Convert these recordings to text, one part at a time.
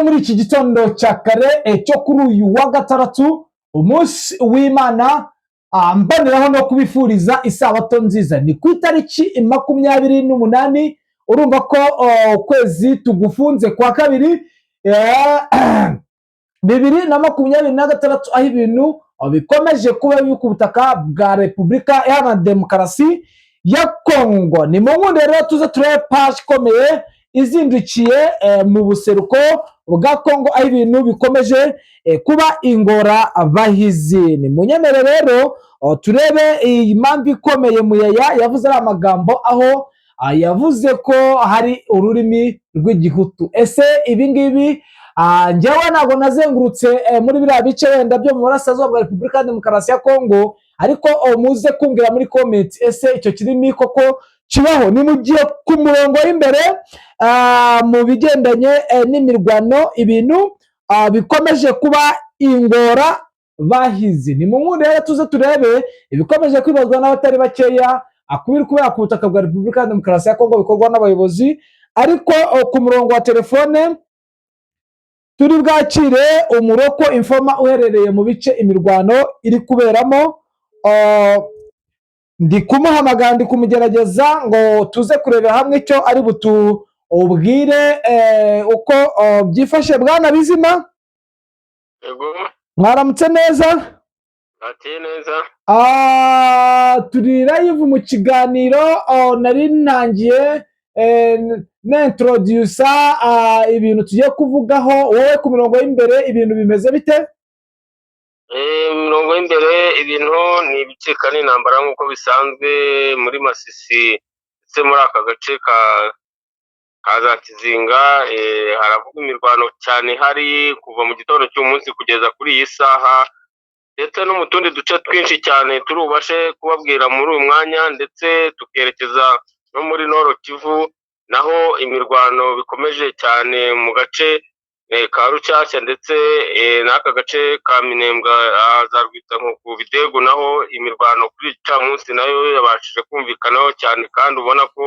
Muri iki gitondo cya kare cyo kuri uyu wa gatandatu, umunsi w'Imana, mboneraho no kubifuriza isabato nziza. Ni ku itariki 28, urumva ko ukwezi tugufunze kwa kabiri, 2026, aho ibintu bikomeje kuba biri ku butaka bwa Repubulika Iharanira Demokarasi ya Kongo. Ni mu nkundi rero tuze turebe page ikomeye izindukiye mu buseruko bwa Kongo, aho ibintu bikomeje kuba ingorabahizi. Ni munyemere rero turebe iyi mpamvu ikomeye Muyaya yavuze ari amagambo, aho yavuze ko hari ururimi rw'Igihutu. Ese ibi ngibi, njyewe ntabwo nazengurutse muri biriya bice wenda byo mu burasirazuba bwa Repubulika ya Demokarasi ya Kongo, ariko muze kumbwira muri comment, ese icyo kirimi koko kibaho? Ni mu gihe ku murongo w'imbere mu bigendanye n'imirwano ibintu bikomeje kuba ingora bahizi. Ni mu nkundi rero tuze turebe ibikomeje kwibazwa n'abatari bakeya kubiri kubera ku butaka bwa Repubulika ya Demokarasi ya Kongo bikorwa n'abayobozi. Ariko ku murongo wa telefone turi bwakire umu local informer uherereye mu bice imirwano iri kuberamo. Ndi kumuhamagara, ndi kumugerageza ngo tuze kurebera hamwe icyo ari butubwire uko byifashe. Bwana Bizima? Yego. Mwaramutse neza? Bwakeye neza. Turi live mu kiganiro. Nari ntangiye nintrodusa ibintu tugiye kuvugaho. Wowe ku mirongo y'imbere ibintu bimeze bite? Imirongo y'imbere ibintu ni ibicika n'intambara nk'uko bisanzwe muri Masisi, ndetse muri aka gace ka za Kizinga haravugwa imirwano cyane ihari kuva mu gitondo cy'umunsi kugeza kuri iyi saha, ndetse no mu tundi duce twinshi cyane turi bubashe kubabwira muri uyu mwanya, ndetse tukerekeza no muri Nord Kivu, naho imirwano bikomeje cyane mu gace ka Rucyashya, ndetse n'aka gace ka Minembwe za Rwitankuku, Bidego, naho imirwano kuri iki gicamunsi nayo yabashije kumvikanaho cyane, kandi ubona ko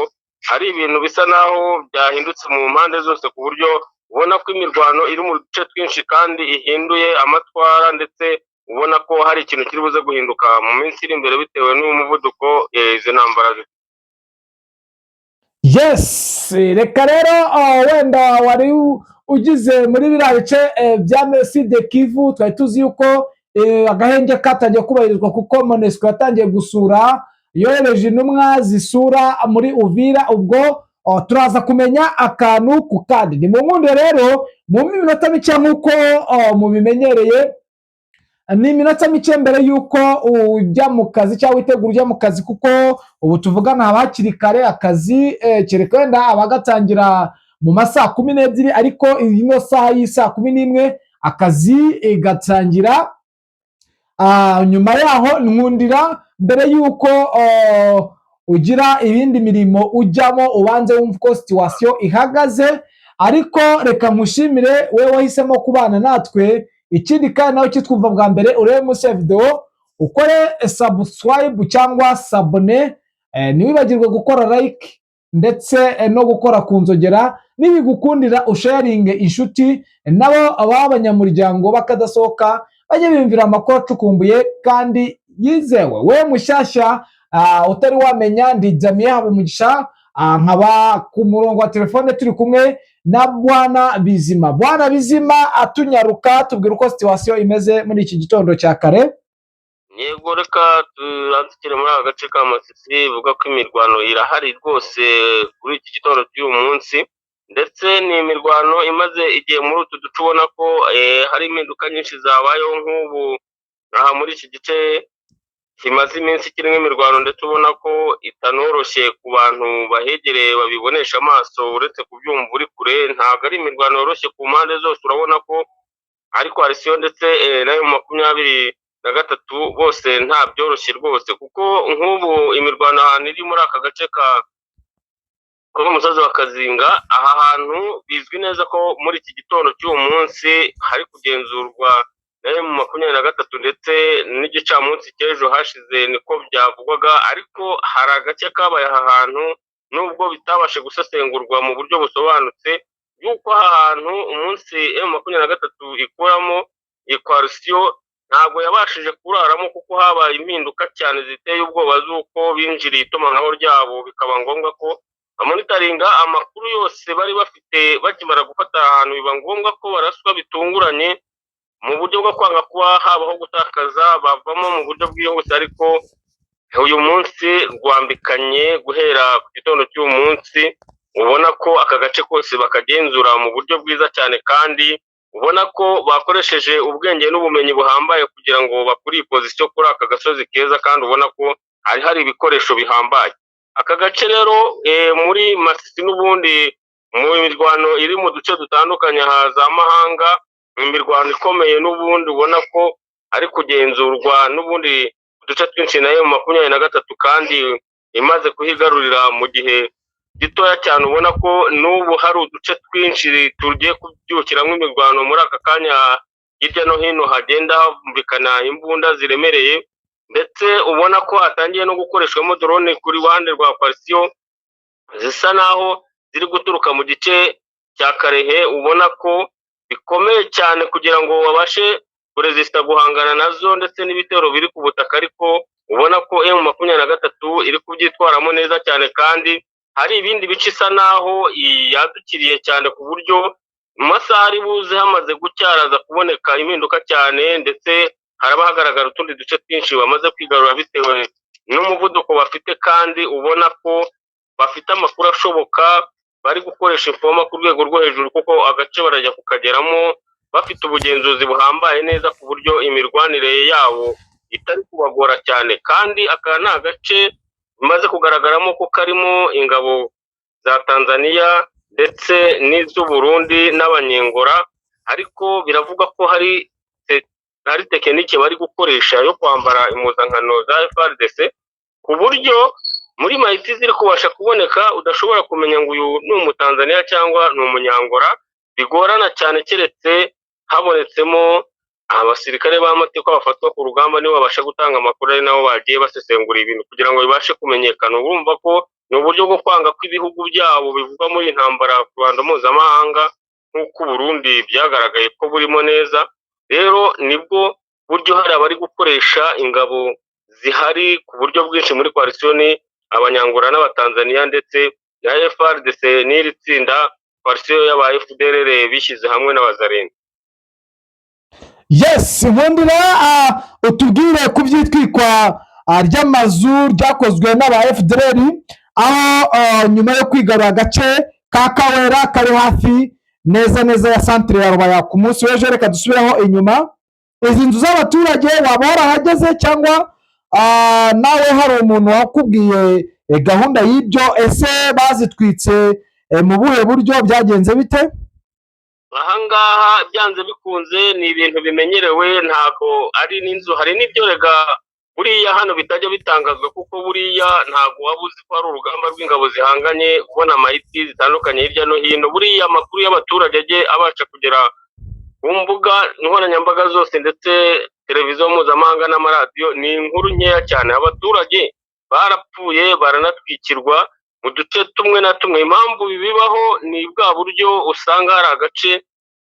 hari ibintu bisa naho byahindutse mu mpande zose, ku buryo ubona ko imirwano iri mu duce twinshi kandi ihinduye amatwara, ndetse ubona ko hari ikintu kiri buze guhinduka mu minsi iri imbere bitewe n'umuvuduko izi ntambara zifite. Yes, reka rero wenda wari ugize muri biriya bice bya Sud Kivu, twari tuzi yuko agahenge katangiye kubahirizwa kuko MONUSCO yatangiye gusura, yohereje intumwa zisura muri Uvira. Ubwo turaza kumenya akantu ku kandi. Ni mu nkundi rero mu minota mike, nk'uko mubimenyereye, ni iminota mike mbere y'uko ujya mu kazi cyangwa witegura ujya mu kazi, kuko ubu tuvugana haba hakiri kare akazi, kereka wenda abagatangira mu ma saa 12, ariko ino saha y'isaa 11 akazi gatangira. Nyuma yaho nkundira mbere y'uko ugira ibindi mirimo ujyamo, ubanze wumva uko situation ihagaze. Ariko reka nkushimire wowe wahisemo kubana natwe. Ikindi kandi nawe ukitwumva bwa mbere, urebe munsi ya videwo ukore subscribe cyangwa s'abonner, ntiwibagirwe gukora like ndetse no gukora ku nzogera. Nibigukundira usharinge inshuti nabo ab'abanyamuryango bakadasohoka, bajye biyumvira amakuru acukumbuye kandi yizewe. We mushyashya utari wamenya, ndi Damien Habumugisha, nkaba ku murongo wa telefone turi kumwe na Bwana Bizima. Bwana Bizima, atunyaruka tubwira uko situation imeze muri iki gitondo cya kare. Yego, reka turandikire muri aka gace ka Masisi, bivuga ko imirwano irahari rwose kuri iki gitondo cy'uyu munsi, ndetse ni imirwano imaze igihe muri utu duce, ubona ko hari impinduka nyinshi zabayeho. Nk'ubu aha muri iki gice kimaze iminsi kirimo imirwano, ndetse ubona ko itanoroshye ku bantu bahegereye babibonesha amaso, uretse kubyumva uri kure. Ntabwo ari imirwano yoroshye ku mpande zose, urabona ko ari coalition ndetse nayo 23 bose nta byoroshye rwose, kuko nk'ubu imirwano ahantu iri muri aka gace ka kuri umusozi wa Kazinga, aha hantu bizwi neza ko muri iki gitondo cy'uyu munsi hari kugenzurwa na M23, ndetse n'igicamunsi cy'ejo hashize niko byavugwaga. Ariko hari agace kabaye aha hantu, nubwo bitabashe gusesengurwa mu buryo busobanutse. y'uko aha hantu umunsi M23 ikuramo coalition ntabwo yabashije kuraramo, kuko habaye impinduka cyane ziteye ubwoba z'uko binjiriye itumanaho ryabo, bikaba ngombwa ko bamonitoringa amakuru yose bari bafite. Bakimara gufata ahantu, biba ngombwa ko baraswa bitunguranye mu buryo bwo kwanga kuba habaho gutakaza, bavamo mu buryo bwihuse. Ariko uyu munsi rwambikanye, guhera ku gitondo cy'uyu munsi, ubona ko aka gace kose bakagenzura mu buryo bwiza cyane, kandi ubona ko bakoresheje ubwenge n'ubumenyi buhambaye kugira ngo bakure iyi position kuri aka gasozi keza, kandi ubona ko hari hari ibikoresho bihambaye. Aka gace rero muri Masisi, n'ubundi mu mirwano iri mu duce dutandukanye aha za Mahanga, imirwano ikomeye n'ubundi ubona ko ari kugenzurwa n'ubundi uduce twinshi na M23, kandi imaze kuhigarurira mu gihe gitoya cyane. Ubona ko n'ubu hari uduce twinshi tugiye kubyukiramo imirwano muri aka kanya, hirya no hino hagenda humvikana imbunda ziremereye, ndetse ubona ko hatangiye no gukoreshwamo drone kuri ruhande rwa coalition, zisa naho ziri guturuka mu gice cya Karehe. Ubona ko bikomeye cyane kugira ngo babashe kuresista, guhangana nazo ndetse n'ibitero biri ku butaka, ariko ubona ko M23 iri kubyitwaramo neza cyane, kandi hari ibindi bice isa naho yadukiriye cyane, ku buryo mu masaha ari buze hamaze gucyaraza kuboneka impinduka cyane, ndetse haraba hagaragara utundi duce twinshi bamaze kwigarura bitewe n'umuvuduko bafite, kandi ubona ko bafite amakuru ashoboka, bari gukoresha informa ku rwego rwo hejuru, kuko agace barajya kukageramo bafite ubugenzuzi buhambaye neza, ku buryo imirwanire yabo itari kubagora cyane. Kandi aka ni agace bimaze kugaragaramo ko karimo ingabo za Tanzania ndetse n'iz'u Burundi n'Abanyengora, ariko biravugwa ko hari technique bari gukoresha yo kwambara impuzankano za FARDC, ku buryo muri mayiti ziri kubasha kuboneka udashobora kumenya ngo uyu ni Umutanzaniya cyangwa ni Umunyangora. Bigorana cyane, keretse habonetsemo abasirikare b'amateka bafatwa ku rugamba, nibo babasha gutanga amakuru, ari nabo bagiye basesengura ibintu kugira ngo bibashe kumenyekana. Urumva ko ni uburyo bwo kwanga ko ibihugu byabo bivugwa muri iyi ntambara ku ruhando mpuzamahanga, nk'uko u Burundi byagaragaye ko burimo neza. Rero nibwo buryo hari abari gukoresha ingabo zihari ku buryo bwinshi muri coalition, Abanyangora n'Abatanzaniya, ndetse na FARDC n'iri tsinda coalition y'aba FDLR bishyize hamwe n'Abazarene. Yes, nkundira utubwire ku by'itwikwa ry'amazu ryakozwe n'aba FDLR, aho nyuma yo kwigarura agace ka Kawera kari hafi neza neza ya santire ya Rubaya ku munsi w'ejo. Reka dusubireho inyuma, izi nzu z'abaturage waba warahageze cyangwa nawe hari umuntu wakubwiye gahunda y'ibyo? Ese bazitwitse mu buhe buryo? Byagenze bite? Ahangaha byanze bikunze ni ibintu bimenyerewe, ntabwo ari n'inzu, hari n'ibyo rega buriya hano bitajya bitangazwa, kuko buriya ntabwo waba uzi ko hari urugamba rw'ingabo zihanganye, ubona amayiti zitandukanye hirya no hino. Buriya amakuru y'abaturage ajye abasha kugera ku mbuga nkoranyambaga zose, ndetse televiziyo mpuzamahanga n'amaradiyo, ni inkuru nkeya cyane. Abaturage barapfuye, baranatwikirwa mu duce tumwe na tumwe. Impamvu bibaho ni bwa buryo usanga hari agace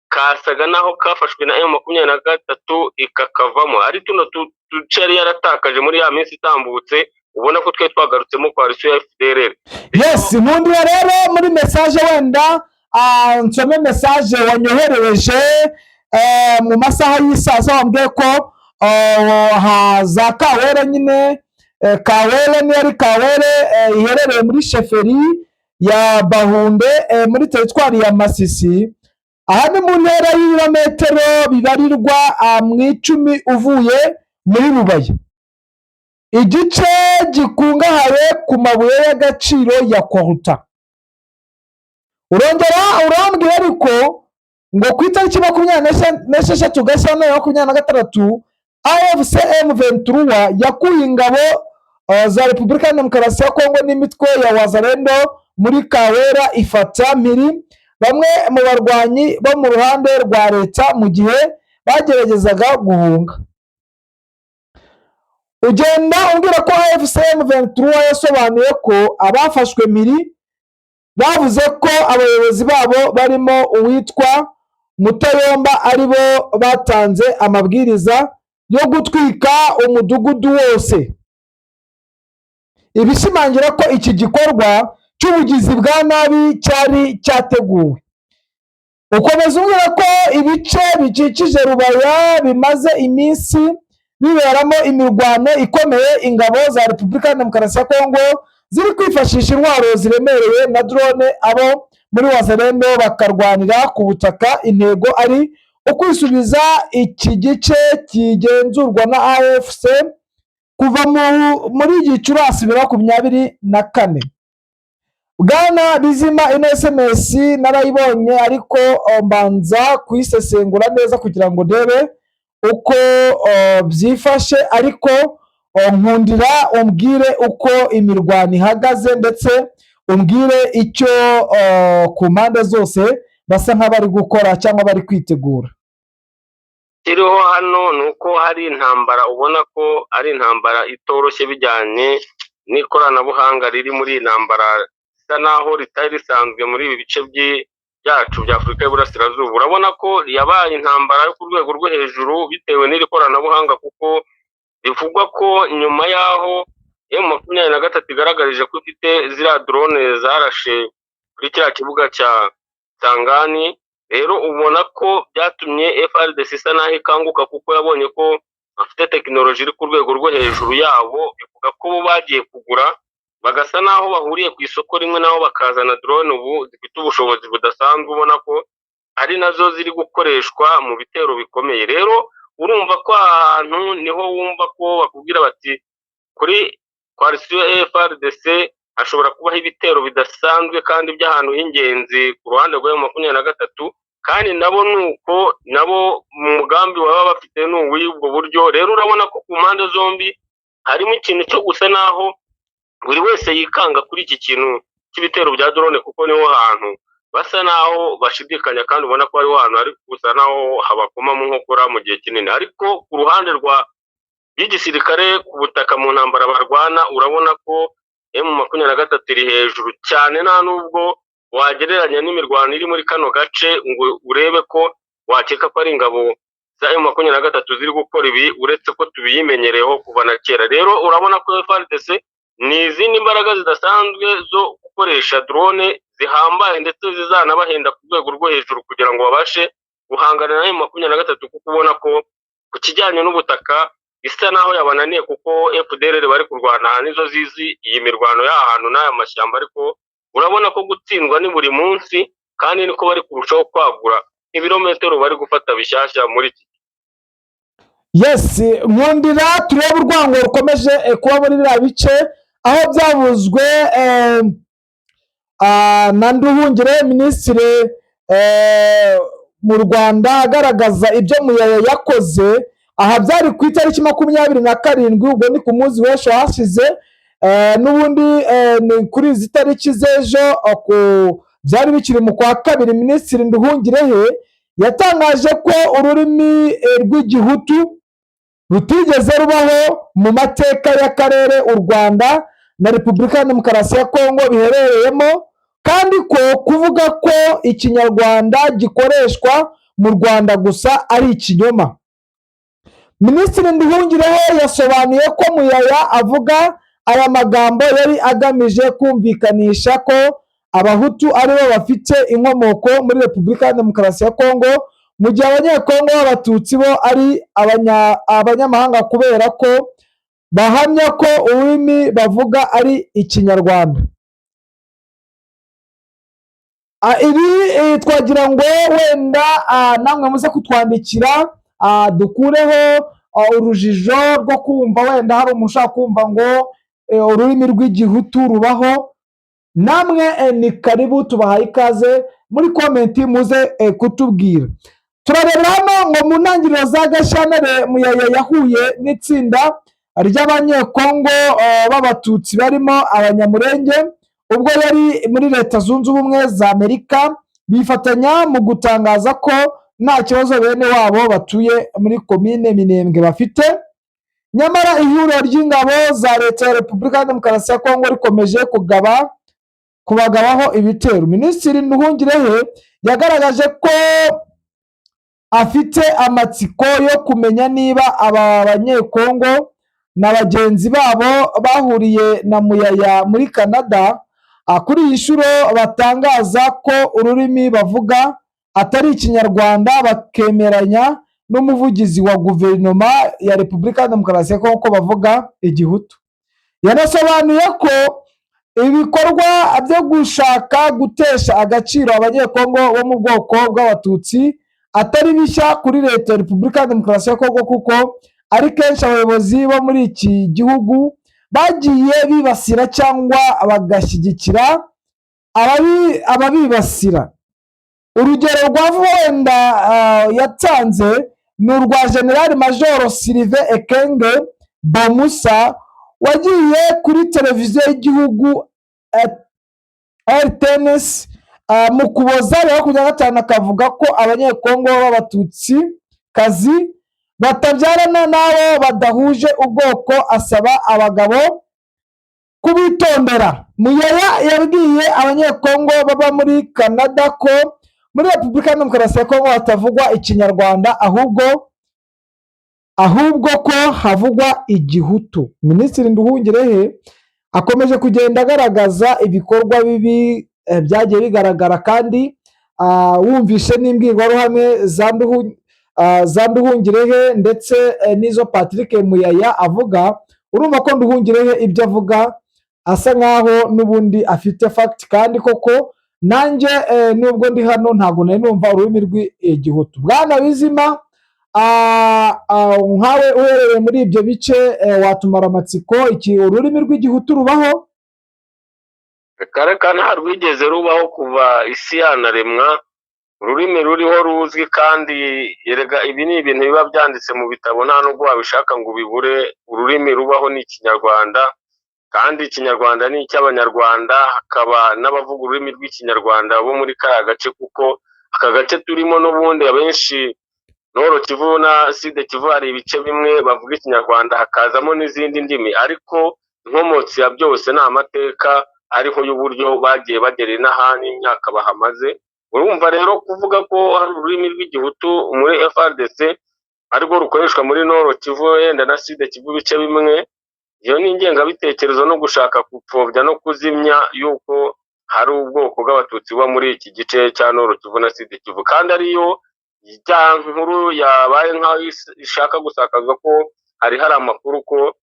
kasaga naho kafashwe na M23 ikakavamo, ari tuno duce yari yaratakaje muri ya minsi itambutse, ubona ko twari twagarutsemo coalition ya FDLR. Yes, nkundira rero muri message, wenda nsome message wanyoherereje mu masaha y'isaa saba, wambwiye ko za Kawere nyine, Kawere niyo ari Kawere iherereye muri chefferie ya Bahunde muri teritwari ya Masisi. Aha ni mu ntera y'ibirometero bibarirwa mu 10 uvuye muri Rubaya, igice gikungahaye ku mabuye y'agaciro ya coltan. Urongera urambwira ariko ngo ku itariki 26 Gashyantare 2026, AFC M23 yakuye ingabo za Repubulika ya Demokarasi ya Kongo n'imitwe ya Wazalendo muri Kawera, ifata mpiri bamwe mu barwanyi bo mu ruhande rwa leta mu gihe bageragezaga guhunga. Ugenda umbwira ko AFC M23 yasobanuye ko abafashwe mpiri Bavuze ko abayobozi babo barimo uwitwa Mutayomba ari bo batanze amabwiriza yo gutwika umudugudu wose, ibishimangira ko iki gikorwa cy'ubugizi bwa nabi cyari cyateguwe. Ukomeza umbwira ko ibice bikikije Rubaya bimaze iminsi biberamo imirwano ikomeye, ingabo za Repubulika ya Demokarasi ya Kongo ziri kwifashisha intwaro ziremereye na drone, abo muri Wazalendo bakarwanira ku butaka, intego ari ukwisubiza iki gice kigenzurwa na AFC kuva muri Gicurasi 2024. Bwana Bizima, ino SMS narayibonye, ariko mbanza kuyisesengura neza kugira ngo ndebe uko byifashe, ariko nkundira umbwire uko imirwano ihagaze, ndetse umbwire icyo ku mpande zose basa nk'abari gukora cyangwa bari kwitegura. Kiriho hano ni uko hari intambara, ubona ko ari intambara itoroshye bijyanye n'ikoranabuhanga riri muri iyi ntambara, risa naho ritari risanzwe muri ibi bice byacu bya Afurika y'Iburasirazuba. Urabona ko yabaye intambara yo ku rwego rwo hejuru bitewe n'iri koranabuhanga, kuko bivugwa ko nyuma y'aho M23 igaragarije ko ifite ziriya drone zarashe kuri kiriya kibuga cya Sangani, rero ubona ko byatumye FARDC isa naho ikanguka, kuko yabonye ko bafite tekinoloji iri ku rwego rwo hejuru yabo. Bivuga ko bo bagiye kugura, bagasa naho bahuriye ku isoko rimwe nabo, bakazana drone ubu zifite ubushobozi budasanzwe, ubona ko ari nazo ziri gukoreshwa mu bitero bikomeye. Rero urumva ko aha hantu niho wumva ko bakubwira bati kuri coalition FARDC hashobora kubaho ibitero bidasanzwe kandi by'ahantu h'ingenzi ku ruhande rwa M23, kandi nabo ni uko, nabo mu mugambi baba bafite ni uw'ubwo buryo. Rero urabona ko ku mpande zombi harimo ikintu cyo gusa naho buri wese yikanga kuri iki kintu cy'ibitero bya drone, kuko niho hantu basa naho bashidikanya, kandi ubona ko hariho hantu hari gusa naho habakoma mu nkokora mu gihe kinini. Ariko ku ruhande rwa y'igisirikare ku butaka mu ntambara barwana, urabona ko M23 iri hejuru cyane, nta nubwo wagereranya n'imirwano iri muri kano gace ngo urebe ko wakeka ko ari ingabo za M23 ziri gukora ibi, uretse ko tubiyimenyereyeho kuva na kera. Rero urabona ko FARDC ni izindi mbaraga zidasanzwe zo gukoresha drone zihambaye, ndetse zizanabahenda ku rwego rwo hejuru kugira ngo babashe guhangana na M23, kuko ubona ko ku kijyanye n'ubutaka isa naho yabananiye, kuko FDLR bari kurwana aha nizo zizi iyi mirwano y'aha hantu n'aya mashyamba. Ariko urabona ko gutsindwa ni buri munsi, kandi niko bari kurushaho kwagura ibirometero bari gufata bishyashya muri iki. Yes, nkundira turebe urwango rukomeje kuba muri biriya bice, aho byavuzwe na Nduhungire, minisitiri mu Rwanda, agaragaza ibyo Muyaya yakoze. Aha byari ku itariki 27, ubwo ni ku munsi w'ejo hashize. N'ubundi ni kuri izi tariki z'ejo, byari bikiri mu kwa kabiri. Minisitiri Nduhungirehe yatangaje ko ururimi rw'Igihutu rutigeze rubaho mu mateka y'akarere u Rwanda na Repubulika ya Demokarasi ya Kongo biherereyemo, kandi ko kuvuga ko Ikinyarwanda gikoreshwa mu Rwanda gusa ari ikinyoma. Minisitiri Nduhungirehe yasobanuye ko Muyaya avuga aya magambo yari agamije kumvikanisha ko Abahutu aribo bafite inkomoko muri Repubulika ya Demokarasi ya Kongo, mu gihe Abanyekongo b'Abatutsi bo ari abanyamahanga, kubera ko bahamya ko ururimi bavuga ari Ikinyarwanda. Ibi twagira ngo wenda namwe muze kutwandikira, dukureho urujijo rwo kumva wenda hari umuntu ushaka kumva ngo ururimi rw'Igihutu rubaho. Namwe ni karibu, tubahaye ikaze muri comment, muze kutubwira. Turarebera hano ngo mu ntangiriro za Gashyantare Muyaya yahuye n'itsinda ry'Abanyekongo b'Abatutsi barimo Abanyamurenge ubwo yari muri Leta Zunze Ubumwe za Amerika, bifatanya mu gutangaza ko nta kibazo bene wabo batuye muri komine Minembwe bafite. Nyamara ihuriro ry'ingabo za Leta ya Repubulika ya Demokarasi ya Kongo rikomeje kugaba kubagabaho ibitero. Minisitiri Nduhungirehe yagaragaje ko afite amatsiko yo kumenya niba aba Banyekongo na bagenzi babo bahuriye na Muyaya muri Canada, kuri iyi nshuro batangaza ko ururimi bavuga atari Ikinyarwanda, bakemeranya n'umuvugizi wa guverinoma ya Repubulika ya Demokarasi ya Kongo ko bavuga Igihutu. Yanasobanuye ko ibikorwa byo gushaka gutesha agaciro Abanyekongo bo mu bwoko bw'Abatutsi atari bishya kuri Leta ya Repubulika ya Demokarasi ya Kongo, kuko ari kenshi abayobozi bo muri iki gihugu bagiye bibasira cyangwa bagashyigikira ababibasira. Urugero rwa vuba wenda yatanze ni urwa General Major Sylvain Ekenge Bomusa, wagiye kuri televiziyo y'igihugu RTNC mu Kuboza 2025, akavuga ko Abanyekongo b'Abatutsi kazi batabyarana n'abo badahuje ubwoko, asaba abagabo kubitondera. Muyaya yabwiye Abanyekongo baba muri Canada ko muri Repubulika ya Demokarasi ya Kongo hatavugwa Ikinyarwanda, ahubwo ko havugwa Igihutu. Minisitiri Nduhungirehe akomeje kugenda agaragaza ibikorwa bibi byagiye bigaragara, kandi wumvishe n'imbwirwaruhame za Nduhungirehe ndetse n'izo Patrick Muyaya avuga, urumva ko Nduhungirehe ibyo avuga asa nkaho n'ubundi afite fact. Kandi koko nanjye nubwo ndi hano ntabwo nari numva ururimi rw'Igihutu. Bwana Bizima, nkawe uherereye muri ibyo bice, watumara amatsiko, iki ururimi rw'Igihutu rubaho? Reka reka, nta rwigeze rubaho kuva isi yanaremwa. Ururimi ruriho ruzwi, kandi erega ibi ni ibintu biba byanditse mu bitabo, nta nubwo wabishaka ngo ubibure. Ururimi rubaho ni Ikinyarwanda, kandi Ikinyarwanda ni icy'Abanyarwanda, hakaba n'abavuga ururimi rw'Ikinyarwanda bo muri kariya gace, kuko aka gace turimo n'ubundi abenshi, Nord Kivu na Sud Kivu, hari ibice bimwe bavuga Ikinyarwanda, hakazamo n'izindi ndimi, ariko inkomotsi ya byose ni amateka ariho y'uburyo bagiye bagera inaha n'imyaka bahamaze. Urumva rero, kuvuga ko hari ururimi rw'Igihutu muri FARDC arirwo rukoreshwa muri Nord Kivu wenda na Sud Kivu ibice bimwe, iyo ni ingengabitekerezo no gushaka gupfobya no kuzimya yuko hari ubwoko bw'Abatutsi buba muri iki gice cya Nord Kivu na Sud Kivu, kandi ariyo ya nkuru yabaye nk'aho ishaka gusakazwa ko hari amakuru ko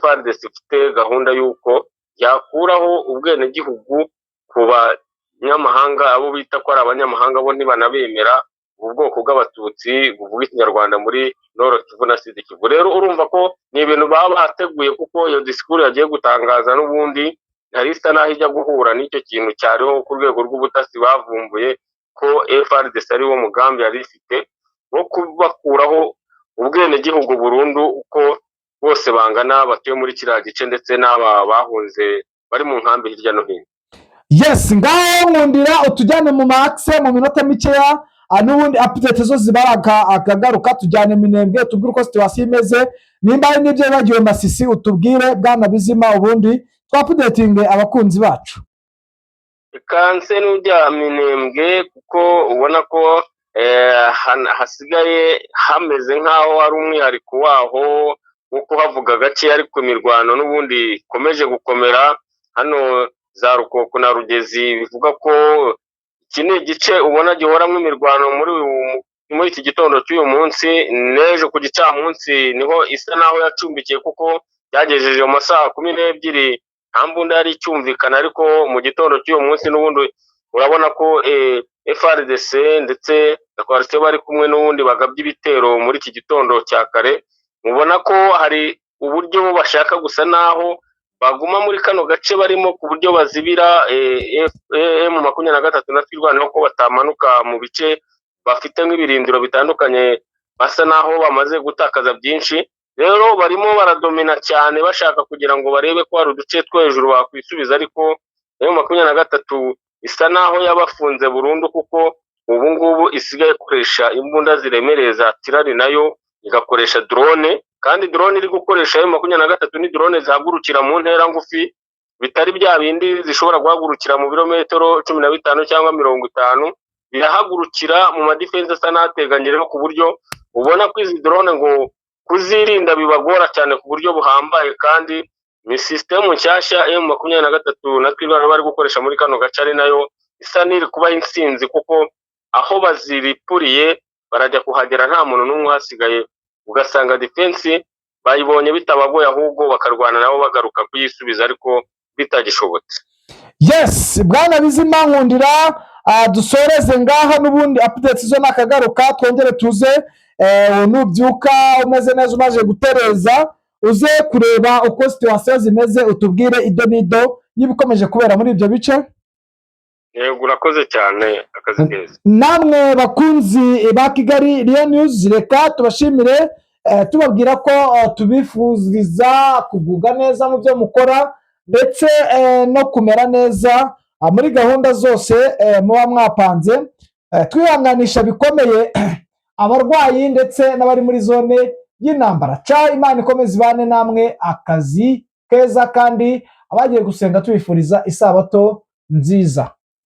FARDC ifite gahunda y'uko yakuraho ubwenegihugu ku banyamahanga, abo bita ko ari abanyamahanga, bo ntibanabemera, ubu bwoko bw'Abatutsi buvuga Ikinyarwanda muri Nord Kivu na Sud Kivu. Rero urumva ko ni ibintu baba bateguye, kuko iyo disikuru yagiye gutangaza n'ubundi yari isa n'aho ijya guhura n'icyo kintu cyariho ku rwego rw'ubutasi bavumbuye ko FARDC ari wo mugambi yari ifite wo kubakuraho ubwenegihugu burundu, uko bose bangana batuye muri kiriya gice, ndetse n'aba bahunze bari mu nkambi hirya no hino. Yes, ngaho nkundira utujyane mu makse mu minota mikeya, n'ubundi update zo ziba akagaruka. Tujyane Minembwe, tubwire uko situation imeze, nimba hari n'ibyo bibagiwe Masisi utubwire, bwana Bizima, ubundi twaupdatinge abakunzi bacu. Kanse n'ujya Minembwe, kuko ubona ko hasigaye hameze nk'aho hari umwihariko waho wo kuhavuga gake, ariko imirwano n'ubundi ikomeje gukomera hano za Rukoko na Rugezi. Bivuga ko iki ni igice ubona gihoramo imirwano. Muri iki gitondo cy'uyu munsi n'ejo ku gicamunsi niho isa naho yacumbikiye, kuko byagejeje mu masaha 12 nta mbunda yari icyumvikana, ariko mu gitondo cy'uyu munsi n'ubundi urabona ko FARDC ndetse na coalition bari kumwe n'ubundi bagabye ibitero muri iki gitondo cya kare. Mubona ko hari uburyo bashaka gusa naho baguma muri kano gace barimo, ku buryo bazibira M23 na Twirwaneho ko batamanuka mu bice bafite nk'ibirindiro bitandukanye, basa naho bamaze gutakaza byinshi. Rero barimo baradomina cyane, bashaka kugira ngo barebe ko hari uduce two hejuru bakwisubiza, ariko M23 isa naho yabafunze burundu, kuko ubu ngubu isigaye ikoresha imbunda ziremereye za artillery, nayo igakoresha drone, kandi drone iri gukoresha M23 ni drone zihagurukira mu ntera ngufi. Bitari bya bindi zishobora guhagurukira mu birometero 15 cyangwa 50, birahagurukira mu ma defense asa n'ahateganye rero, ku buryo ubona ko izi drone ngo kuzirinda bibagora cyane ku buryo buhambaye. Kandi ni sisitemu nshyashya M23 na Twirwaneho bari gukoresha muri kano gace, ari nayo isa n'iri kubaha intsinzi, kuko aho baziripuriye barajya kuhagera nta muntu n'umwe uhasigaye, ugasanga defense bayibonye bitabagoye, ahubwo bakarwana nabo bagaruka kuyisubiza ariko bitagishobotse. Yes, bwana Bizima Nkundira, dusoreze ngaha. N'ubundi updates zo nakagaruka, twongere tuze. Nubyuka umeze neza, umaze gutereza, uze kureba uko situation zimeze, utubwire ido n'ido y'ibikomeje kubera muri ibyo bice. Yego, urakoze cyane, akazi keza. Namwe bakunzi ba Kigali Riyo News, reka tubashimire, tubabwira ko tubifuriza kugubwa neza mu byo mukora, ndetse no kumera neza muri gahunda zose muba mwapanze. Twihanganisha bikomeye abarwayi ndetse n'abari muri zone y'intambara. Ca Imana ikomeza ibane namwe, akazi keza, kandi abagiye gusenga tubifuriza isabato nziza.